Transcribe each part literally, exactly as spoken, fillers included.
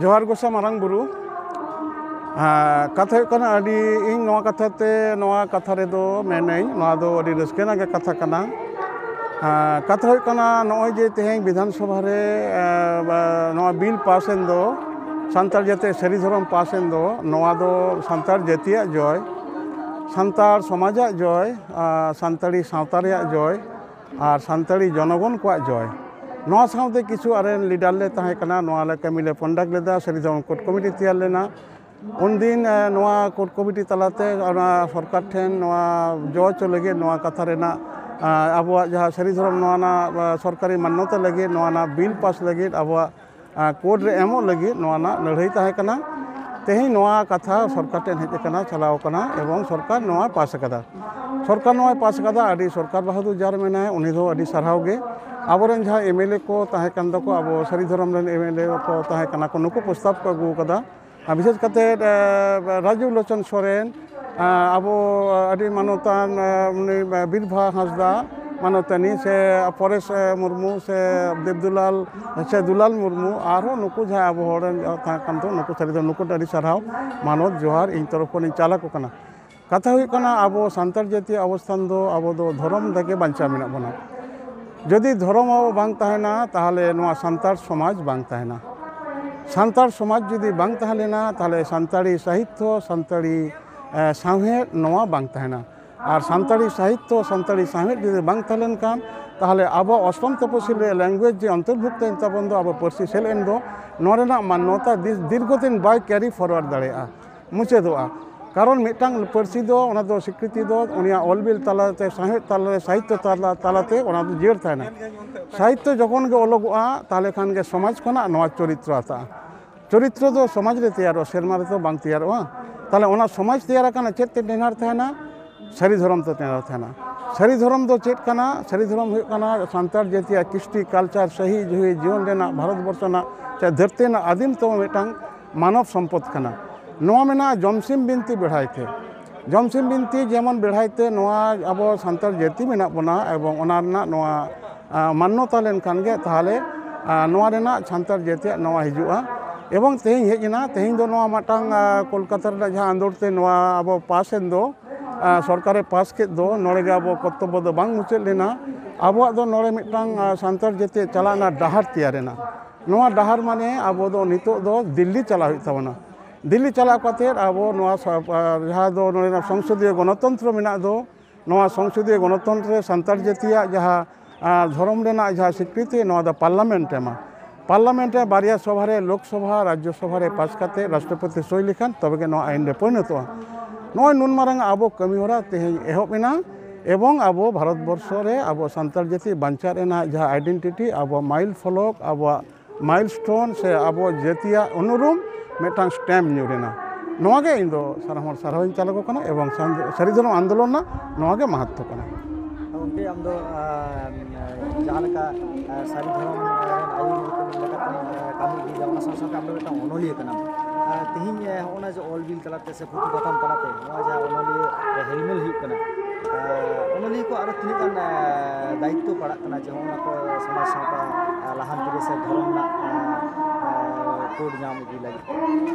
ᱡᱚᱦᱟᱨ ᱜᱚᱸᱥᱟᱭ ᱢᱟᱨᱟᱝ ᱵᱩᱨᱩ᱾ ᱟᱨ ᱠᱟᱛᱷᱟ ᱦᱩᱭᱩᱜ ᱠᱟᱱᱟ, ᱟᱹᱰᱤ, ᱤᱧ ᱱᱚᱣᱟ ᱠᱟᱛᱷᱟ ᱛᱮ, ᱱᱚᱣᱟ ᱠᱟᱛᱷᱟ ᱨᱮᱫᱚ ᱢᱮᱱᱟᱹᱧ, ᱱᱚᱣᱟ ᱫᱚ ᱟᱹᱰᱤ ᱨᱟᱹᱥᱠᱟᱹ ᱨᱮᱱᱟᱜ ᱜᱮ ᱠᱟᱛᱷᱟ ᱠᱟᱱᱟ᱾ ᱟᱨ ᱠᱟᱛᱷᱟ ᱦᱩᱭᱩᱜ ᱠᱟᱱᱟ, ᱱᱚᱜᱼᱚᱭ ᱡᱮ ᱛᱮᱦᱮᱧ ᱵᱤᱫᱷᱟᱱ ᱥᱚᱵᱷᱟ ᱨᱮ, ᱟᱨ, ᱱᱚᱣᱟ ᱵᱤᱞ ᱯᱟᱥ ᱮᱱ ᱫᱚ, ᱥᱟᱱᱛᱟᱲ ᱡᱟᱹᱛᱤ ᱥᱟᱹᱨᱤ ᱫᱷᱚᱨᱚᱢ ᱯᱟᱥ ᱮᱱ ᱫᱚ, ᱱᱚᱣᱟ ᱫᱚ ᱥᱟᱱᱛᱟᱲ ᱡᱟᱹᱛᱤᱭᱟᱜ ᱡᱚᱭ, ᱥᱟᱱᱛᱟᱲ ᱥᱚᱢᱟᱡᱟᱜ ᱡᱚᱭ, ᱟᱨ ᱥᱟᱱᱛᱟᱲᱤ ᱥᱟᱶᱛᱟ ᱨᱮᱭᱟᱜ ᱡᱚᱭ, ᱟᱨ ᱥᱟᱱᱛᱟᱲᱤ ᱡᱚᱱᱚᱜᱚᱱ ᱠᱚᱣᱟᱜ ᱡᱚᱭ᱾ ᱱᱚᱣᱟ ᱥᱟᱶᱛᱮ ᱠᱤᱪᱷᱩ ᱟᱨᱮᱱ ᱞᱤᱰᱟᱨ ᱞᱮ ᱛᱟᱦᱮᱸ ᱠᱟᱱᱟ, ᱱᱚᱣᱟ ᱞᱮ ᱠᱟᱹᱢᱤ ᱞᱮ ᱠᱚᱱᱰᱟᱠᱴ ᱞᱮᱫᱟ, ᱥᱟᱹᱨᱤ ᱫᱷᱚᱨᱚᱢ ᱠᱳᱰ ᱠᱚᱢᱤᱴᱤ ᱛᱮᱭᱟᱨ ᱞᱮᱱᱟ᱾ ᱩᱱᱫᱤᱱ, ᱮ, ᱱᱚᱣᱟ ᱠᱳᱰ ᱠᱚᱢᱤᱴᱤ ᱛᱟᱞᱟᱛᱮ ᱚᱱᱟ ᱥᱚᱨᱠᱟᱨ ᱴᱷᱮᱱ ᱱᱚᱣᱟ ᱡᱚ ᱦᱚᱪᱚ ᱞᱟᱹᱜᱤᱫ, ᱱᱚᱣᱟ ᱠᱟᱛᱷᱟ ᱨᱮᱱᱟᱜ, ᱮ, ᱟᱵᱚᱣᱟᱜ ᱡᱟᱦᱟᱸ ᱥᱟᱹᱨᱤ ᱫᱷᱚᱨᱚᱢ ᱱᱚᱣᱟ ᱨᱮᱱᱟᱜ, ᱮ, ᱥᱚᱨᱠᱟᱨᱤ ᱢᱟᱱᱱᱚᱛᱟ ᱞᱟᱹᱜᱤᱫ, ᱱᱚᱣᱟ ᱨᱮᱱᱟᱜ ᱵᱤᱞ ᱯᱟᱥ ᱞᱟᱹᱜᱤᱫ, ᱟᱵᱚᱣᱟᱜ, ᱮ, ᱠᱳᱰ ᱨᱮ ᱮᱢᱚᱜ ᱞᱟᱹᱜᱤᱫ ᱱᱚᱣᱟ ᱨᱮᱱᱟᱜ ᱞᱟᱹᱲᱦᱟᱹᱭ ᱛᱟᱦᱮᱸ ᱠᱟᱱᱟ᱾ ᱛᱮᱦᱮᱧ ᱱᱚᱣᱟ ᱠᱟᱛᱷᱟ ᱥᱚᱨᱠᱟᱨ ᱴᱷᱮᱱ ᱦᱮᱡ ᱟᱠᱟᱱᱟ, ᱪᱟᱞᱟᱣ ᱟᱠᱟᱱᱟ, ᱮᱵᱚᱝ ᱥᱚᱨᱠᱟᱨ ᱱᱚᱣᱟ ᱯᱟᱥ ᱟᱠᱟᱫᱟ᱾ ᱥᱚᱨᱠᱟᱨ ᱱᱚᱣᱟᱭ ᱯᱟᱥ ᱟᱠᱟᱫᱟ, ᱟᱹᱰᱤ ᱥᱚᱨᱠᱟᱨ ᱵᱟᱦᱟᱫᱩᱨ ᱡᱟᱨ ᱢᱮᱱᱟᱭᱟ, ᱩᱱᱤ ᱫᱚ ᱟᱹᱰᱤ ᱥᱟᱨᱦᱟᱣ ᱜᱮ᱾ ᱟᱵᱚᱨᱮᱱ ᱡᱟᱦᱟᱸ ᱮᱢ ᱮᱞ ᱮ ᱠᱚ ᱛᱟᱦᱮᱸ ᱠᱟᱱ ᱛᱟᱠᱚ, ᱟᱵᱚ ᱥᱟᱹᱨᱤ ᱫᱷᱚᱨᱚᱢ ᱨᱮᱱ ᱮᱢ ᱮᱞ ᱮ ᱠᱚ ᱛᱟᱦᱮᱸ ᱠᱟᱱᱟ ᱠᱚ, ᱱᱩᱠᱩ ᱯᱨᱚᱥᱛᱟᱵ ᱠᱚ ᱟᱹᱜᱩ ᱟᱠᱟᱫᱟ᱾ ᱟᱨ ᱵᱤᱥᱮᱥ ᱠᱟᱛᱮ, ᱮ, ᱨᱟᱡᱩ ᱞᱳᱪᱚᱱ ᱥᱚᱨᱮᱱ, ᱮ, ᱟᱵᱚ ᱟᱹᱰᱤ ᱢᱟᱱᱚᱛᱟᱱ, ᱮ, ᱩᱱᱤ ᱵᱤᱨᱵᱷᱟ ᱦᱟᱸᱥᱫᱟ ᱢᱟᱱᱚᱛᱟᱱᱤ, ᱥᱮ ᱯᱚᱨᱮᱥ, ᱮ, ᱢᱩᱨᱢᱩ, ᱥᱮ ᱫᱮᱵᱫᱩᱞᱟᱞ, ᱥᱮ ᱫᱩᱞᱟᱞ ᱢᱩᱨᱢᱩ, ᱟᱨᱦᱚᱸ ᱱᱩᱠᱩ ᱡᱟᱦᱟᱸᱭ ᱟᱵᱚ ᱦᱚᱲ ᱨᱮᱱ ᱛᱟᱦᱮᱸ ᱠᱟᱱ ᱛᱟᱵᱚᱱ, ᱱᱩᱠᱩ ᱥᱟᱹᱨᱤ ᱫᱚ ᱱᱩᱠᱩ ᱟᱹᱰᱤ ᱥᱟᱨᱦᱟᱣ, ᱢᱟᱱᱚᱛ ᱡᱚᱦᱟᱨ ᱤᱧ ᱛᱚᱨᱚᱯ ᱠᱷᱚᱱᱤᱧ ᱪᱟᱞ ᱟᱠᱚ ᱠᱟᱱᱟ᱾ ᱠᱟᱛᱷᱟ ᱦᱩᱭᱩᱜ ᱠᱟᱱᱟ, ᱟᱵᱚ ᱥᱟᱱᱛᱟᱲ ᱡᱟᱹᱛᱤᱭᱟᱜ ᱚᱵᱚᱥᱛᱷᱟᱱ ᱫᱚ, ᱟᱵᱚ ᱫᱚ ᱫᱷᱚᱨᱚᱢ ᱨᱮᱜᱮ ᱵᱟᱧᱪᱟᱣ ᱢᱮᱱᱟᱜ ᱵᱚᱱᱟ᱾ ᱡᱩᱫᱤ ᱫᱷᱚᱨᱚᱢ ᱟᱵᱚ ᱵᱟᱝ ᱛᱟᱦᱮᱱᱟ, ᱛᱟᱦᱚᱞᱮ ᱱᱚᱣᱟ ᱥᱟᱱᱛᱟᱲ ᱥᱚᱢᱟᱡᱽ ᱵᱟᱝ ᱛᱟᱦᱮᱱᱟ᱾ ᱥᱟᱱᱛᱟᱲ ᱥᱚᱢᱟᱡᱽ ᱡᱩᱫᱤ ᱵᱟᱝ ᱛᱟᱦᱮᱸ ᱞᱮᱱᱟ, ᱛᱟᱦᱚᱞᱮ ᱥᱟᱱᱛᱟᱲᱤ ᱥᱟᱦᱤᱛᱛᱚ, ᱥᱟᱱᱛᱟᱲᱤ, ᱮ, ᱥᱟᱶᱦᱮᱫ ᱱᱚᱣᱟ ᱵᱟᱝ ᱛᱟᱦᱮᱱᱟ᱾ ᱟᱨ ᱥᱟᱱᱛᱟᱲᱤ ᱥᱟᱦᱤᱛᱛᱚ, ᱥᱟᱱᱛᱟᱲᱤ ᱥᱟᱶᱦᱮᱫ ᱡᱩᱫᱤ ᱵᱟᱝ ᱛᱟᱦᱮᱸ ᱞᱮᱱᱠᱷᱟᱱ, ᱛᱟᱦᱚᱞᱮ ᱟᱵᱚ ᱚᱥᱴᱚᱢ ᱛᱚᱯᱚᱥᱤᱞ ᱨᱮ ᱞᱮᱝᱜᱩᱭᱮᱡᱽ ᱡᱮ ᱚᱱᱛᱚᱨᱵᱷᱩᱠᱛᱚ ᱮᱱ ᱛᱟᱵᱚᱱ ᱫᱚ, ᱟᱵᱚ ᱯᱟᱹᱨᱥᱤ ᱥᱮᱞᱮᱫ ᱮᱱ ᱫᱚ, ᱱᱚᱣᱟ ᱨᱮᱱᱟᱜ ᱢᱟᱱᱱᱚᱛᱟ ᱫᱤᱥ-, ᱫᱤᱨᱜᱷᱚ ᱫᱤᱱ ᱵᱟᱭ ᱠᱮᱨᱤ ᱯᱷᱚᱨᱣᱟᱨᱰ ᱫᱟᱲᱮᱭᱟᱜᱼᱟ, ᱢᱩᱪᱟᱹᱫᱚᱜᱼᱟ᱾ ᱠᱟᱨᱚᱱ ᱢᱤᱫᱴᱟᱝ ᱯᱟᱹᱨᱥᱤ ᱫᱚ, ᱚᱱᱟ ᱫᱚ ᱥᱤᱠᱨᱤᱛᱤ ᱫᱚ ᱩᱱᱤᱭᱟᱜ ᱚᱞ ᱵᱤᱞ ᱛᱟᱞᱟᱛᱮ, ᱥᱟᱶᱦᱮᱫ ᱛᱟᱞᱟᱛᱮ, ᱥᱟᱦᱤᱛᱛᱚ ᱛᱟᱞᱟ, ᱛᱟᱞᱟᱛᱮ ᱚᱱᱟ ᱫᱚ ᱡᱤᱭᱟᱹᱲ ᱛᱟᱦᱮᱱᱟ᱾ ᱥᱟᱦᱤᱛᱛᱚ ᱡᱚᱠᱷᱚᱱ ᱜᱮ ᱚᱞᱚᱜᱚᱜᱼᱟ, ᱛᱟᱦᱚᱞᱮ ᱠᱷᱟᱱ ᱜᱮ ᱥᱚᱢᱟᱡᱽ ᱠᱷᱚᱱᱟᱜ ᱱᱚᱣᱟ ᱪᱚᱨᱤᱛᱨᱚ ᱦᱟᱛᱟᱜᱼᱟ᱾ ᱪᱚᱨᱤᱛᱨᱚ ᱫᱚ ᱥᱚᱢᱟᱡᱽ ᱨᱮ ᱛᱮᱭᱟᱨᱚᱜᱼᱟ, ᱥᱮᱨᱢᱟ ᱨᱮᱫᱚ ᱵᱟᱝ ᱛᱮᱭᱟᱨᱚᱜᱼᱟ᱾ ᱛᱟᱦᱚᱞᱮ ᱚᱱᱟ ᱥᱚᱢᱟᱡᱽ ᱛᱮᱭᱟᱨ ᱟᱠᱟᱱᱟ, ᱪᱮᱫ ᱛᱮ ᱴᱮᱸᱦᱟᱨ ᱛᱟᱦᱮᱱᱟ? ᱥᱟᱹᱨᱤ ᱫᱷᱚᱨᱚᱢ ᱛᱮ ᱴᱮᱸᱦᱟᱨ ᱛᱟᱦᱮᱱᱟ᱾ ᱥᱟᱹᱨᱤ ᱫᱷᱚᱨᱚᱢ ᱫᱚ ᱪᱮᱫ ᱠᱟᱱᱟ? ᱥᱟᱹᱨᱤ ᱫᱷᱚᱨᱚᱢ ᱦᱩᱭᱩᱜ ᱠᱟᱱᱟ ᱥᱟᱱᱛᱟᱲ ᱡᱟᱹᱛᱤᱭᱟᱜ ᱠᱨᱤᱥᱴᱤ ᱠᱟᱞᱪᱟᱨ, ᱥᱟᱹᱦᱤ ᱡᱩᱦᱤ ᱡᱤᱭᱚᱱ ᱨᱮᱱᱟᱜ, ᱵᱷᱟᱨᱚᱛ ᱵᱚᱨᱥᱚ ᱨᱮᱱᱟᱜ ᱥᱮ ᱫᱷᱟᱹᱨᱛᱤ ᱨᱮᱱᱟᱜ ᱟᱹᱫᱤᱢ ᱛᱚᱢᱚ ᱢᱤᱫᱴᱟᱝ ᱢᱟᱱᱚᱵ ᱥᱚᱢᱯᱚᱫ ᱠᱟᱱᱟ᱾ ᱱᱚᱣᱟ ᱢᱮᱱᱟᱜᱼᱟ ᱡᱚᱢᱥᱤᱢ ᱵᱤᱱᱛᱤ ᱵᱮᱲᱦᱟᱭ ᱛᱮ᱾ ᱡᱚᱢᱥᱤᱢ ᱵᱤᱱᱛᱤ ᱡᱮᱢᱚᱱ ᱵᱮᱲᱦᱟᱭ ᱛᱮ ᱱᱚᱣᱟ ᱟᱵᱚ ᱥᱟᱱᱛᱟᱲ ᱡᱟᱹᱛᱤ ᱢᱮᱱᱟᱜ ᱵᱚᱱᱟ ᱮᱵᱚᱝ ᱚᱱᱟ ᱨᱮᱱᱟᱜ ᱱᱚᱣᱟ, ᱟ, ᱢᱟᱱᱱᱚᱛᱟ ᱞᱮᱱᱠᱷᱟᱱ ᱜᱮ ᱛᱟᱦᱚᱞᱮ, ᱟ, ᱱᱚᱣᱟ ᱨᱮᱱᱟᱜ ᱥᱟᱱᱛᱟᱲ ᱡᱟᱹᱛᱤᱭᱟᱜ ᱱᱚᱣᱟ ᱦᱤᱡᱩᱜᱼᱟ᱾ ᱮᱵᱚᱝ ᱛᱮᱦᱮᱧ ᱦᱮᱡ ᱮᱱᱟ, ᱛᱮᱦᱮᱧ ᱫᱚ ᱱᱚᱣᱟ ᱢᱤᱫᱴᱟᱝ ᱠᱳᱞᱠᱟᱛᱟ ᱨᱮᱱᱟᱜ ᱡᱟᱦᱟᱸ ᱟᱸᱫᱳᱲ ᱛᱮ ᱱᱚᱣᱟ ᱟᱵᱚ ᱯᱟᱥ ᱮᱱ ᱫᱚ, ᱥᱚᱨᱠᱟᱨᱮ ᱯᱟᱥ ᱠᱮᱫ ᱫᱚ, ᱱᱚᱰᱮ ᱜᱮ ᱟᱵᱚ ᱠᱚᱨᱛᱚᱵᱵᱚ ᱫᱚ ᱵᱟᱝ ᱢᱩᱪᱟᱹᱫ ᱞᱮᱱᱟ᱾ ᱟᱵᱚᱣᱟᱜ ᱫᱚ ᱱᱚᱰᱮ ᱢᱤᱫᱴᱟᱝ ᱥᱟᱱᱛᱟᱲ ᱡᱟᱹᱛᱤ ᱪᱟᱞᱟᱜ ᱨᱮᱱᱟᱜ ᱰᱟᱦᱟᱨ ᱛᱮᱭᱟᱨ ᱮᱱᱟ᱾ ᱱᱚᱣᱟ ᱰᱟᱦᱟᱨ ᱢᱟᱱᱮ ᱟᱵᱚ ᱫᱚ ᱱᱤᱛᱚᱜ ᱫᱚ ᱫᱤᱞᱞᱤ ᱪᱟᱞᱟᱜ ᱦᱩᱭᱩᱜ ᱛᱟᱵᱚᱱᱟ᱾ ᱫᱤᱞᱞᱤ ᱪᱟᱞᱟᱣ ᱠᱟᱛᱮᱫ ᱟᱵᱚ ᱱᱚᱣᱟ ᱥᱟ-, ᱡᱟᱦᱟᱸ ᱫᱚ ᱱᱚᱰᱮᱱᱟᱜ ᱥᱚᱝᱥᱚᱫᱤᱭᱚ ᱜᱚᱱᱚᱛᱚᱱᱛᱨᱚ ᱢᱮᱱᱟᱜ ᱫᱚ, ᱱᱚᱣᱟ ᱥᱚᱝᱥᱚᱫᱤᱭᱚ ᱜᱚᱱᱚᱛᱚᱱᱛᱨᱚ ᱨᱮ ᱥᱟᱱᱛᱟᱲ ᱡᱟᱹᱛᱤᱭᱟᱜ ᱡᱟᱦᱟᱸ, ᱟᱸ, ᱫᱷᱚᱨᱚᱢ ᱨᱮᱱᱟᱜ ᱡᱟᱦᱟᱸ ᱥᱤᱠᱨᱤᱛᱤ, ᱱᱚᱣᱟ ᱫᱚ ᱯᱟᱨᱞᱟᱢᱮᱱᱴ ᱮ ᱮᱢᱟ᱾ ᱯᱟᱨᱞᱟᱢᱮᱱᱴ ᱨᱮ ᱵᱟᱨᱭᱟ ᱥᱚᱵᱷᱟ ᱨᱮ, ᱞᱳᱠ ᱥᱚᱵᱷᱟ, ᱨᱟᱡᱽᱡᱚ ᱥᱚᱵᱷᱟ ᱨᱮ ᱯᱟᱥ ᱠᱟᱛᱮ ᱨᱟᱥᱴᱨᱚᱯᱚᱛᱤ ᱥᱳᱭ ᱞᱮᱠᱷᱟᱱ ᱛᱚᱵᱮ ᱜᱮ ᱱᱚᱣᱟ ᱟᱭᱤᱱ ᱨᱮ ᱯᱚᱨᱤᱱᱚᱛᱚᱜᱼᱟ᱾ ᱱᱚᱜᱼᱚᱭ ᱱᱩᱱ ᱢᱟᱨᱟᱝ ᱟᱵᱚ ᱠᱟᱹᱢᱤ ᱦᱚᱨᱟ ᱛᱮᱦᱮᱧ ᱮᱦᱚᱵ ᱮᱱᱟ ᱮᱵᱚᱝ ᱟᱵᱚ ᱵᱷᱟᱨᱚᱛ ᱵᱚᱨᱥᱚ ᱨᱮ ᱟᱵᱚ ᱥᱟᱱᱛᱟᱲ ᱡᱟᱹᱛᱤ ᱵᱟᱧᱪᱟᱣ ᱨᱮᱱᱟᱜ ᱡᱟᱦᱟᱸ ᱟᱭᱰᱮᱱᱴᱤᱴᱤ, ᱟᱵᱚᱣᱟᱜ ᱢᱟᱭᱤᱞ ᱯᱷᱚᱞᱚᱠ, ᱟᱵᱚᱣᱟᱜ ᱢᱟᱭᱤᱞ ᱥᱴᱳᱱ ᱥᱮ ᱟᱵᱚ ᱡᱟᱹᱛᱤᱭᱟᱜ ᱩᱱᱩᱨᱩᱢ ᱢᱤᱫᱴᱟᱝ ᱥᱴᱮᱢᱯ ᱧᱩᱨ ᱮᱱᱟ᱾ ᱱᱚᱣᱟ ᱜᱮ ᱤᱧ ᱫᱚ ᱥᱟᱱᱟᱢ ᱦᱚᱲ ᱥᱟᱨᱦᱟᱣ ᱤᱧ ᱪᱟᱞ ᱟᱠᱚ ᱠᱟᱱᱟ ᱮᱵᱚᱝ ᱥᱟᱱ-, ᱥᱟᱹᱨᱤ ᱫᱷᱚᱨᱚᱢ ᱟᱱᱫᱳᱞᱚᱱ ᱨᱮᱱᱟᱜ ᱱᱚᱣᱟ ᱜᱮ ᱢᱟᱦᱟᱛᱛᱚ ᱠᱟᱱᱟ᱾ ᱜᱚᱢᱠᱮ, ᱟᱢ ᱫᱚ, ᱟᱸ, ᱡᱟᱦᱟᱸ ᱞᱮᱠᱟ, ᱟᱸ, ᱥᱟᱹᱨᱤ ᱫᱷᱚᱨᱚᱢ ᱨᱮᱱ ᱟᱹᱭᱩᱨᱤᱭᱟᱹ ᱞᱮᱠᱟᱛᱮᱢ, ᱟᱸ, ᱠᱟᱹᱢᱤ ᱤᱫᱤᱭᱮᱫᱟ, ᱚᱱᱟ ᱥᱟᱶ ᱥᱟᱶᱛᱮ ᱟᱢ ᱫᱚ ᱢᱤᱫᱴᱟᱝ ᱚᱱᱚᱞᱤᱭᱟᱹ ᱠᱟᱱᱟᱢ᱾ ᱟᱸ, ᱛᱮᱦᱮᱧ, ᱟᱸ, ᱦᱚᱸᱜᱼᱚ ᱱᱟ ᱡᱮ ᱚᱞ ᱵᱤᱞ ᱛᱟᱞᱟᱛᱮ ᱥᱮ ᱯᱩᱛᱷᱤ ᱯᱟᱛᱷᱟᱢ ᱛᱟᱞᱟᱛᱮ ᱱᱚᱣᱟ ᱡᱟᱦᱟᱸ ᱚᱱᱚᱞᱤᱭᱟᱹ ᱦᱮᱞᱢᱮᱞ ᱦᱩᱭᱩᱜ ᱠᱟᱱᱟ, ᱟᱸ, ᱚᱱᱚᱞᱤᱭᱟᱹ ᱠᱚ ᱟᱨᱚ ᱛᱤᱱᱟᱹᱜ ᱜᱟᱱ, ᱟᱸ, ᱫᱟᱭᱤᱛᱛᱚ ᱯᱟᱲᱟᱜ ᱠᱟᱱᱟ ᱡᱮ ᱦᱚᱸᱜᱼᱚ ᱱᱟ ᱠᱚ ᱥᱚᱢᱟᱡᱽ ᱥᱟᱶᱛᱟ, ᱟᱸ, ᱞᱟᱦᱟᱱᱛᱤ ᱨᱮ ᱥᱮ ᱫᱷᱚᱨᱚᱢ ᱨᱮᱱᱟᱜ, ᱟᱸ, ᱟᱸ, ᱠᱳᱰ ᱧᱟᱢ ᱤᱫᱤ ᱞᱟᱹᱜᱤᱫ?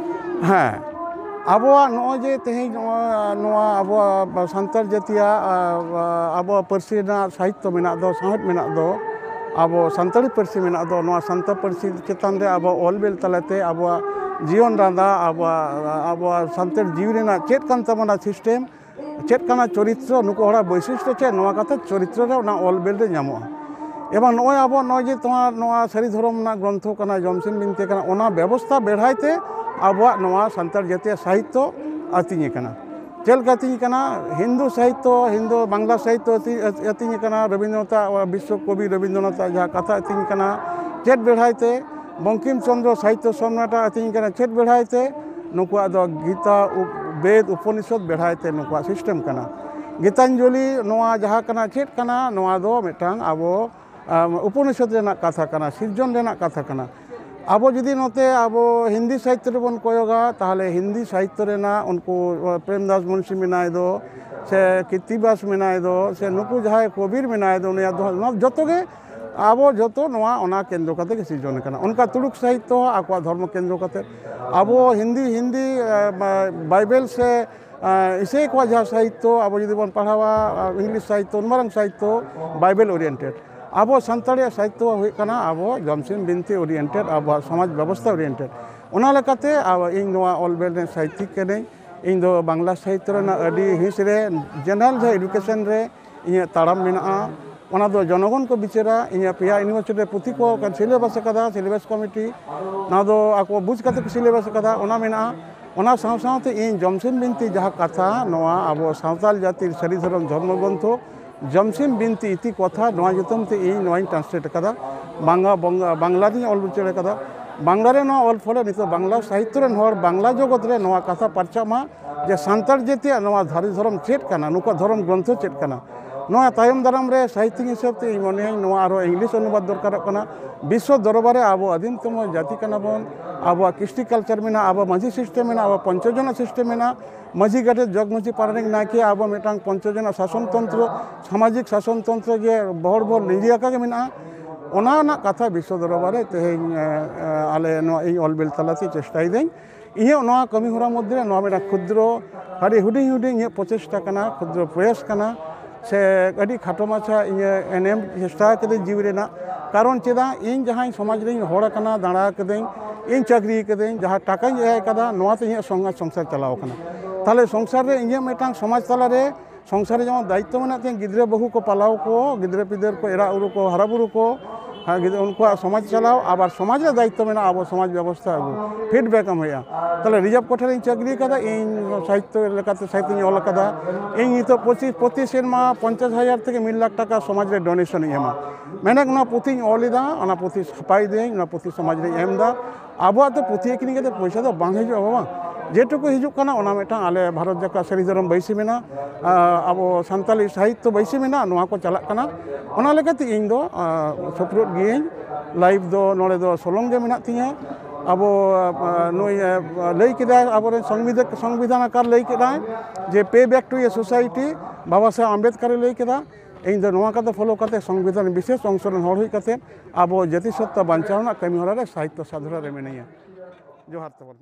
ᱦᱮᱸ, ᱟᱵᱚᱣᱟᱜ ᱱᱚᱜᱼᱚᱭ ᱡᱮ ᱛᱮᱦᱮᱧ ᱱᱚᱣᱟ, ᱱᱚᱣᱟ ᱟᱵᱚᱣᱟᱜ ᱥᱟᱱᱛᱟᱲ ᱡᱟᱹᱛᱤᱭᱟᱜ, ᱟᱸ, ᱟᱵᱚᱣᱟᱜ ᱯᱟᱹᱨᱥᱤ ᱨᱮᱱᱟᱜ ᱥᱟᱦᱤᱛᱛᱚ ᱢᱮᱱᱟᱜ ᱫᱚ, ᱥᱟᱶᱦᱮᱫ ᱢᱮᱱᱟᱜ ᱫᱚ, ᱟᱵᱚ ᱥᱟᱱᱛᱟᱲᱤ ᱯᱟᱹᱨᱥᱤ ᱢᱮᱱᱟᱜ ᱫᱚ, ᱱᱚᱣᱟ ᱥᱟᱱᱛᱟᱲ ᱯᱟᱹᱨᱥᱤ ᱪᱮᱛᱟᱱ ᱨᱮ ᱟᱵᱚ ᱚᱞ ᱵᱤᱞ ᱛᱟᱞᱟᱛᱮ ᱟᱵᱚᱣᱟᱜ ᱡᱤᱭᱚᱱ ᱨᱟᱸᱫᱟ, ᱟᱵᱚᱣᱟᱜ, ᱟᱵᱚᱣᱟᱜ ᱥᱟᱱᱛᱟᱲ ᱡᱤᱣᱤ ᱨᱮᱱᱟᱜ ᱪᱮᱫ ᱠᱟᱱ ᱛᱟᱵᱚᱱᱟ ᱥᱤᱥᱴᱮᱢ, ᱪᱮᱫ ᱠᱟᱱᱟ ᱪᱚᱨᱤᱛᱨᱚ, ᱱᱩᱠᱩ ᱦᱚᱲᱟᱜ ᱵᱳᱭᱥᱤᱥᱴᱚ ᱪᱮᱫ, ᱱᱚᱣᱟ ᱠᱟᱛᱷᱟ ᱪᱚᱨᱤᱛᱨᱚ ᱨᱮ ᱚᱱᱟ ᱚᱞ ᱵᱤᱞ ᱨᱮ ᱧᱟᱢᱚᱜᱼᱟ᱾ ᱮᱵᱚᱝ ᱱᱚᱜᱼᱚᱭ ᱟᱵᱚ ᱱᱚᱜᱼᱚᱭ ᱡᱮ ᱛᱳᱢᱟᱨ ᱱᱚᱣᱟ ᱥᱟᱹᱨᱤ ᱫᱷᱚᱨᱚᱢ ᱨᱮᱱᱟᱜ ᱜᱨᱚᱱᱛᱷᱚ ᱠᱟᱱᱟ, ᱡᱚᱢᱥᱤᱢ ᱵᱤᱱᱛᱤ ᱠᱟᱱᱟ, ᱚᱱᱟ ᱵᱮᱵᱚᱥᱛᱷᱟ ᱵᱮᱲᱦᱟᱭ ᱛᱮ ᱟᱵᱚᱣᱟᱜ ᱱᱚᱣᱟ ᱥᱟᱱᱛᱟᱲ ᱡᱟᱹᱛᱤᱭᱟᱜ ᱥᱟᱦᱤᱛᱛᱚ ᱟᱹᱛᱤᱧ ᱟᱠᱟᱱᱟ᱾ ᱪᱮᱫ ᱞᱮᱠᱟ ᱟᱹᱛᱤᱧ ᱟᱠᱟᱱᱟ? ᱦᱤᱱᱫᱩ ᱥᱟᱦᱤᱛᱛᱚ, ᱦᱤᱱᱫᱩ ᱵᱟᱝᱞᱟ ᱥᱟᱦᱤᱛᱛᱚ ᱟᱹᱛᱤ-, ᱟᱹᱛᱤᱧ ᱟᱠᱟᱱᱟ, ᱨᱚᱵᱤᱱᱫᱨᱚᱱᱟᱛᱷ ᱟᱜ, ᱵᱤᱥᱥᱚ ᱠᱚᱵᱤ ᱨᱚᱵᱤᱱᱫᱨᱚᱱᱟᱛᱷ ᱟᱜ ᱡᱟᱦᱟᱸ ᱠᱟᱛᱷᱟ ᱟᱹᱛᱤᱧ ᱟᱠᱟᱱᱟ, ᱪᱮᱫ ᱵᱮᱲᱦᱟᱭ ᱛᱮ ᱵᱚᱝᱠᱤᱢ ᱪᱚᱱᱫᱨᱚ ᱥᱟᱦᱤᱛᱛᱚ ᱥᱚᱢᱨᱟᱴ ᱟᱜ ᱟᱹᱛᱤᱧ ᱠᱟᱱᱟ, ᱪᱮᱫ ᱵᱮᱲᱦᱟᱭ ᱛᱮ ᱱᱩᱠᱩᱣᱟᱜ ᱫᱚ ᱜᱤᱛᱟ, ᱩᱯ-, ᱵᱮᱫ, ᱩᱯᱚᱱᱤᱥᱚᱫ ᱵᱮᱲᱦᱟᱭ ᱛᱮ ᱱᱩᱠᱩᱣᱟᱜ ᱥᱤᱥᱴᱮᱢ ᱠᱟᱱᱟ᱾ ᱜᱤᱛᱟᱧᱡᱚᱞᱤ ᱱᱚᱣᱟ ᱡᱟᱦᱟᱸ ᱠᱟᱱᱟ, ᱪᱮᱫ ᱠᱟᱱᱟ? ᱱᱚᱣᱟ ᱫᱚ ᱢᱤᱫᱴᱟᱝ ᱟᱵᱚ, ᱟᱢ, ᱩᱯᱚᱱᱤᱥᱚᱫ ᱨᱮᱱᱟᱜ ᱠᱟᱛᱷᱟ ᱠᱟᱱᱟ, ᱥᱤᱨᱡᱚᱱ ᱨᱮᱱᱟᱜ ᱠᱟᱛᱷᱟ ᱠᱟᱱᱟ᱾ ᱟᱵᱚ ᱡᱩᱫᱤ ᱱᱚᱛᱮ ᱟᱵᱚ ᱦᱤᱱᱫᱤ ᱥᱟᱦᱤᱛᱛᱚ ᱨᱮᱵᱚᱱ ᱠᱚᱭᱚᱜᱟ, ᱛᱟᱦᱚᱞᱮ ᱦᱤᱱᱫᱤ ᱥᱟᱦᱤᱛᱛᱚ ᱨᱮᱱᱟᱜ ᱩᱱᱠᱩ, ᱟᱸ, ᱯᱨᱮᱢᱫᱟᱥ ᱢᱩᱱᱥᱤ ᱢᱮᱱᱟᱭ ᱫᱚ, ᱥᱮ ᱠᱤᱨᱛᱤᱵᱟᱥ ᱢᱮᱱᱟᱭ ᱫᱚ, ᱥᱮ ᱱᱩᱠᱩ ᱡᱟᱦᱟᱸᱭ ᱠᱚᱵᱤᱨ ᱢᱮᱱᱟᱭ ᱫᱚ, ᱩᱱᱤᱭᱟᱜ ᱫᱚ ᱱᱚᱣᱟ ᱡᱚᱛᱚ ᱜᱮ ᱟᱵᱚ ᱡᱚᱛᱚ ᱱᱚᱣᱟ ᱚᱱᱟ ᱠᱮᱱᱫᱨᱚ ᱠᱟᱛᱮ ᱜᱮ ᱥᱤᱨᱡᱚᱱ ᱟᱠᱟᱱᱟ᱾ ᱚᱱᱠᱟ ᱛᱩᱲᱩᱠ ᱥᱟᱦᱤᱛᱛᱚ ᱦᱚᱸ ᱟᱠᱚᱣᱟᱜ ᱫᱷᱚᱨᱢᱚ ᱠᱮᱱᱫᱨᱚ ᱠᱟᱛᱮ, ᱟᱵᱚ ᱦᱤᱱᱫᱤ, ᱦᱤᱱᱫᱤ, ᱮ, ᱵᱟ-, ᱵᱟᱭᱵᱮᱞ ᱥᱮ, ᱮ, ᱤᱥᱟᱹᱭ ᱠᱚᱣᱟᱜ ᱡᱟᱦᱟᱸ ᱥᱟᱦᱤᱛᱛᱚ ᱟᱵᱚ ᱡᱩᱫᱤ ᱵᱚᱱ ᱯᱟᱲᱦᱟᱣᱟ, ᱮ, ᱤᱝᱞᱤᱥ ᱥᱟᱦᱤᱛᱛᱚ, ᱩᱱ ᱢᱟᱨᱟᱝ ᱥᱟᱦᱤᱛᱛᱚ ᱵᱟᱭᱵᱮᱞ oriented᱾ ᱟᱵᱚ ᱥᱟᱱᱛᱟᱲᱤᱭᱟᱜ ᱥᱟᱦᱤᱛᱛᱚ ᱦᱩᱭᱩᱜ ᱠᱟᱱᱟ ᱟᱵᱚ ᱡᱚᱢᱥᱤᱢ ᱵᱤᱱᱛᱤ oriented, ᱟᱵᱚᱣᱟᱜ ᱥᱚᱢᱟᱡᱽ ᱵᱮᱵᱚᱥᱛᱷᱟ oriented᱾ ᱚᱱᱟ ᱞᱮᱠᱟᱛᱮ ᱟᱵᱚ, ᱤᱧ ᱱᱚᱣᱟ ᱚᱞ ᱵᱮᱞ ᱨᱮᱱ ᱥᱟᱦᱤᱛᱛᱤᱠ ᱠᱟᱹᱱᱟᱹᱧ᱾ ᱤᱧ ᱫᱚ ᱵᱟᱝᱞᱟ ᱥᱟᱦᱤᱛᱛᱚ ᱨᱮᱱᱟᱜ ᱟᱹᱰᱤ ᱦᱤᱸᱥ ᱨᱮ, general ᱡᱟᱦᱟᱸ education ᱨᱮ ᱤᱧᱟᱹᱜ ᱛᱟᱲᱟᱢ ᱢᱮᱱᱟᱜᱼᱟ, ᱚᱱᱟ ᱫᱚ ᱡᱚᱱᱚᱜᱚᱱ ᱠᱚ ᱵᱤᱪᱟᱹᱨᱟ᱾ ᱤᱧᱟᱹᱜ ᱯᱮᱭᱟ university ᱨᱮ ᱯᱩᱛᱷᱤ ᱠᱚ syllabus ᱟᱠᱟᱫᱟ, syllabus committee, ᱚᱱᱟ ᱫᱚ ᱟᱠᱚ ᱵᱩᱡᱽ ᱠᱟᱛᱮ ᱠᱚ syllabus ᱟᱠᱟᱫᱟ, ᱚᱱᱟ ᱢᱮᱱᱟᱜᱼᱟ᱾ ᱚᱱᱟ ᱥᱟᱶ ᱥᱟᱶᱛᱮ ᱤᱧ ᱡᱚᱢᱥᱤᱢ ᱵᱤᱱᱛᱤ ᱡᱟᱦᱟᱸ ᱠᱟᱛᱷᱟ ᱱᱚᱣᱟ ᱟᱵᱚ ᱥᱟᱶᱛᱟᱞ ᱡᱟᱹᱛᱤ ᱥᱟᱹᱨᱤ ᱫᱷᱚᱨᱚᱢ ᱫᱷᱚᱨᱢᱚ ᱜᱨᱚᱱᱛᱷᱚ ᱡᱚᱢᱥᱤᱢ ᱵᱤᱱᱛᱤ ᱤᱛᱤ ᱠᱚᱛᱷᱟ, ᱱᱚᱣᱟ ᱧᱩᱛᱩᱢ ᱛᱮ ᱤᱧ ᱱᱚᱣᱟᱧ translate ᱟᱠᱟᱫᱟ, ᱵᱟᱝᱞᱟ, ᱵᱚᱝᱜᱟ-, ᱵᱟᱝᱞᱟ ᱨᱤᱧ ᱚᱞ ᱩᱪᱟᱹᱲ ᱟᱠᱟᱫᱟ᱾ ᱵᱟᱝᱞᱟ ᱨᱮ ᱱᱚᱣᱟ ᱚᱞ ᱯᱷᱚᱞᱮ ᱱᱤᱛᱚᱜ ᱵᱟᱝᱞᱟ ᱥᱟᱦᱤᱛᱛᱚ ᱨᱮᱱ ᱦᱚᱲ, ᱵᱟᱝᱞᱟ ᱡᱚᱜᱚᱛ ᱨᱮ ᱱᱚᱣᱟ ᱠᱟᱛᱷᱟ ᱯᱟᱨᱪᱟᱜ ᱢᱟ ᱡᱮ ᱥᱟᱱᱛᱟᱲ ᱡᱟᱹᱛᱤᱭᱟᱜ ᱱᱚᱣᱟ ᱥᱟᱹᱨᱤ ᱫᱷᱚᱨᱚᱢ ᱪᱮᱫ ᱠᱟᱱᱟ, ᱱᱩᱠᱩᱣᱟᱜ ᱫᱷᱚᱨᱚᱢ ᱜᱨᱚᱱᱛᱷᱚ ᱪᱮᱫ ᱠᱟᱱᱟ᱾ ᱱᱚᱣᱟ ᱛᱟᱭᱚᱢ ᱫᱟᱨᱟᱢ ᱨᱮ ᱥᱟᱦᱤᱛᱛᱤᱠ ᱦᱤᱥᱟᱹᱵ ᱛᱮ ᱤᱧ ᱢᱚᱱᱮᱭᱟᱹᱧ ᱱᱚᱣᱟ ᱟᱨᱦᱚᱸ English ᱚᱱᱩᱵᱟᱫ ᱫᱚᱨᱠᱟᱨᱚᱜ ᱠᱟᱱᱟ᱾ ᱵᱤᱥᱥᱚ ᱫᱚᱨᱵᱟᱨ ᱨᱮ ᱟᱵᱚ ᱟᱹᱫᱤᱢ ᱛᱚᱢᱚ ᱡᱟᱹᱛᱤ ᱠᱟᱱᱟ ᱵᱚᱱ, ᱟᱵᱚᱣᱟᱜ ᱠᱨᱤᱥᱴᱤ culture ᱢᱮᱱᱟᱜᱼᱟ, ᱟᱵᱚᱣᱟᱜ ᱢᱟᱹᱡᱷᱤ system ᱢᱮᱱᱟᱜᱼᱟ, ᱟᱵᱚᱣᱟᱜ ᱯᱚᱧᱪᱚ ᱡᱚᱱᱟ system ᱢᱮᱱᱟᱜᱼᱟ, ᱢᱟᱹᱡᱷᱤ ᱜᱟᱰᱮᱛ, ᱡᱚᱜᱽ ᱢᱟᱹᱡᱷᱤ, ᱯᱟᱨᱟᱱᱤᱠ, ᱱᱟᱭᱠᱮ, ᱟᱵᱚ ᱢᱤᱫᱴᱟᱝ ᱯᱚᱧᱪᱚ ᱡᱚᱱᱟ ᱥᱟᱥᱚᱱ ᱛᱚᱱᱛᱨᱚ, ᱥᱟᱢᱟᱡᱤᱠ ᱥᱟᱥᱚᱱ ᱛᱚᱱᱛᱨᱚ ᱡᱮ ᱦᱚᱲ ᱵᱚᱱ ᱞᱤᱸᱡᱤ ᱟᱠᱟ ᱜᱮ ᱢᱮᱱᱟᱜᱼᱟ᱾ ᱚᱱᱟ ᱨᱮᱱᱟᱜ ᱠᱟᱛᱷᱟ ᱵᱤᱥᱥᱚ ᱫᱚᱨᱵᱟᱨ ᱨᱮ ᱛᱮᱦᱮᱧ, ᱮ, ᱮ, ᱟᱞᱮ ᱱᱚᱣᱟ ᱤᱧ ᱚᱞ ᱵᱤᱞ ᱛᱟᱞᱟᱛᱮ ᱪᱮᱥᱴᱟᱭᱮᱫᱟᱹᱧ᱾ ᱤᱧᱟᱹᱜ ᱱᱚᱣᱟ ᱠᱟᱹᱢᱤ ᱦᱚᱨᱟ ᱢᱚᱫᱽᱫᱷᱮ ᱨᱮ ᱱᱚᱣᱟ ᱢᱤᱫᱴᱟᱝ ᱠᱷᱩᱫᱨᱚ, ᱟᱹᱰᱤ ᱦᱩᱰᱤᱧ ᱦᱩᱰᱤᱧ ᱤᱧᱟᱹᱜ ᱯᱨᱚᱪᱮᱥᱴᱟ ᱠᱟᱱᱟ, ᱠᱷᱩᱫᱨᱚ ᱯᱨᱚᱭᱟᱥ ᱠᱟᱱᱟ, ᱥᱮ ᱟᱹᱰᱤ ᱠᱷᱟᱴᱚ ᱢᱟᱪᱷᱟ ᱤᱧᱟᱹᱜ ᱮᱱᱮᱢ ᱪᱮᱥᱴᱟ ᱠᱟᱹᱫᱟᱹᱧ ᱡᱤᱣᱤ ᱨᱮᱱᱟᱜ᱾ ᱠᱟᱨᱚᱱ ᱪᱮᱫᱟᱜ, ᱤᱧ ᱡᱟᱦᱟᱸᱭ ᱥᱚᱢᱟᱡᱽ ᱨᱤᱧ ᱦᱚᱲ ᱟᱠᱟᱱᱟ, ᱫᱟᱬᱟ ᱟᱠᱟᱫᱟᱹᱧ, ᱤᱧ ᱪᱟᱹᱠᱨᱤ ᱟᱠᱟᱫᱟᱹᱧ, ᱡᱟᱦᱟᱸ ᱴᱟᱠᱟᱧ ᱟᱭ ᱟᱠᱟᱫᱟ, ᱱᱚᱣᱟ ᱛᱮ ᱤᱧᱟᱹᱜ ᱥᱚᱝ-, ᱥᱚᱝᱥᱟᱨ ᱪᱟᱞᱟᱣ ᱟᱠᱟᱱᱟ᱾ ᱛᱟᱦᱞᱮ ᱥᱚᱝᱥᱟᱨ ᱨᱮ ᱤᱧᱟᱹᱜ ᱢᱤᱫᱴᱟᱝ ᱥᱚᱢᱟᱡᱽ ᱛᱟᱞᱟᱨᱮ, ᱥᱚᱝᱥᱟᱨ ᱨᱮ ᱡᱮᱢᱚᱱ ᱫᱟᱭᱤᱛᱛᱚ ᱢᱮᱱᱟᱜ ᱛᱤᱧᱟᱹ, ᱜᱤᱫᱽᱨᱟᱹ ᱵᱟᱹᱦᱩ ᱠᱚ ᱯᱟᱞᱟᱣ ᱠᱚ, ᱜᱤᱫᱽᱨᱟᱹ ᱯᱤᱫᱟᱹᱨ ᱠᱚ, ᱮᱨᱟ ᱩᱨᱩ ᱠᱚ, ᱦᱟᱨᱟ ᱵᱩᱨᱩ ᱠᱚ, ᱦᱮᱸ, ᱜᱤᱫᱽᱨᱟᱹ, ᱩᱱᱠᱩᱣᱟᱜ ᱥᱚᱢᱟᱡᱽ ᱪᱟᱞᱟᱣ, ᱟᱵᱟᱨ ᱥᱚᱢᱟᱡᱽ ᱨᱮ ᱫᱟᱭᱤᱛᱛᱚ ᱢᱮᱱᱟᱜᱼᱟ ᱟᱵᱚ ᱥᱚᱢᱟᱡᱽ ᱵᱮᱵᱚᱥᱛᱷᱟ ᱟᱹᱜᱩ, feedback ᱮᱢ ᱦᱩᱭᱩᱜᱼᱟ᱾ ᱛᱟᱦᱞᱮ ᱨᱤᱡᱟᱨᱵᱷ ᱠᱳᱴᱟ ᱨᱤᱧ ᱪᱟᱹᱠᱨᱤ ᱟᱠᱟᱫᱟ, ᱤᱧ ᱥᱟᱦᱤᱛᱛᱚ ᱞᱮᱠᱟᱛᱮ ᱥᱟᱦᱤᱛᱛᱚᱧ ᱚᱞ ᱟᱠᱟᱫᱟ᱾ ᱤᱧ ᱱᱤᱛᱚᱜ ᱯᱚᱸᱪᱤᱥ, ᱯᱨᱚᱛᱤ ᱥᱮᱨᱢᱟ ᱯᱚᱧᱪᱟᱥ ᱦᱟᱡᱟᱨ ᱛᱷᱮᱠᱮ ᱢᱤᱫ ᱞᱟᱠᱷ ᱴᱟᱠᱟ ᱥᱚᱢᱟᱡᱽ ᱨᱮ donation ᱤᱧ ᱮᱢᱟ᱾ ᱢᱮᱱᱮᱠ ᱚᱱᱟ ᱯᱩᱛᱷᱤᱧ ᱚᱞ ᱮᱫᱟ, ᱚᱱᱟ ᱯᱩᱛᱷᱤ ᱪᱷᱟᱯᱟᱭ ᱫᱟᱹᱧ, ᱚᱱᱟ ᱯᱩᱛᱷᱤ ᱥᱚᱢᱟᱡᱽ ᱨᱤᱧ ᱮᱢ ᱮᱫᱟ᱾ ᱟᱵᱚᱣᱟᱜ ᱫᱚ ᱯᱩᱛᱷᱤ ᱟᱹᱠᱷᱨᱤᱧ ᱠᱟᱛᱮ ᱯᱚᱭᱥᱟ ᱫᱚ ᱵᱟᱝ ᱦᱤᱡᱩᱜᱼᱟ ᱵᱟᱵᱟ᱾ ᱡᱮᱴᱩᱠᱩ ᱦᱤᱡᱩᱜ ᱠᱟᱱᱟ ᱚᱱᱟ ᱢᱤᱫᱴᱟᱝ ᱟᱞᱮ ᱵᱷᱟᱨᱚᱛ ᱡᱟᱠᱟᱛ ᱥᱟᱹᱨᱤ ᱫᱷᱚᱨᱚᱢ ᱵᱟᱹᱭᱥᱤ ᱢᱮᱱᱟᱜᱼᱟ, ᱟᱵᱚ ᱥᱟᱱᱛᱟᱞᱤ ᱥᱟᱦᱤᱛᱛᱚ ᱵᱟᱹᱭᱥᱤ ᱢᱮᱱᱟᱜᱼᱟ, ᱱᱚᱣᱟ ᱠᱚ ᱪᱟᱞᱟᱜ ᱠᱟᱱᱟ᱾ ᱚᱱᱟ ᱞᱮᱠᱟᱛᱮ ᱤᱧ ᱫᱚ, ᱟ, ᱥᱩᱯᱨᱩᱫ ᱜᱤᱭᱟᱹᱧ᱾ Live ᱫᱚ ᱱᱚᱰᱮ ᱫᱚ ᱥᱚᱞᱚᱝ ᱜᱮ ᱢᱮᱱᱟᱜ ᱛᱤᱧᱟᱹ᱾ ᱟᱵᱚ, ᱟ, ᱱᱩᱭ, ᱟ, ᱞᱟᱹᱭ ᱠᱮᱫᱟᱭ ᱟᱵᱚᱨᱮᱱ ᱥᱚᱝᱵᱤᱫᱷᱟᱱ, ᱥᱚᱝᱵᱤᱫᱷᱟᱱ ᱟᱠᱟᱨ ᱞᱟᱹᱭ ᱠᱮᱫᱟᱭ ᱡᱮ pay back to a society, ᱵᱟᱵᱟ ᱥᱟᱦᱮᱵᱽ ᱟᱢᱵᱮᱫᱠᱟᱨᱮ ᱞᱟᱹᱭ ᱠᱮᱫᱟ᱾ ᱤᱧ ᱫᱚ ᱱᱚᱣᱟ ᱠᱟᱛᱷᱟ ᱯᱷᱚᱞᱳ ᱠᱟᱛᱮ, ᱥᱚᱝᱵᱤᱫᱷᱟᱱ ᱵᱤᱥᱮᱥ ᱚᱝᱥᱚ ᱨᱮᱱ ᱦᱚᱲ ᱦᱩᱭ ᱠᱟᱛᱮ, ᱟᱵᱚ ᱡᱟᱹᱛᱤ ᱥᱚᱛᱛᱟ ᱵᱟᱧᱪᱟᱣ ᱨᱮᱱᱟᱜ ᱠᱟᱹᱢᱤ ᱦᱚᱨᱟ ᱨᱮ ᱥᱟᱦᱤᱛᱛᱚ ᱥᱟᱫᱷᱚᱱᱟ ᱨᱮ ᱢᱤᱱᱟᱹᱧᱟ᱾ ᱡᱚᱦᱟᱨ ᱛᱟᱵᱚᱱ᱾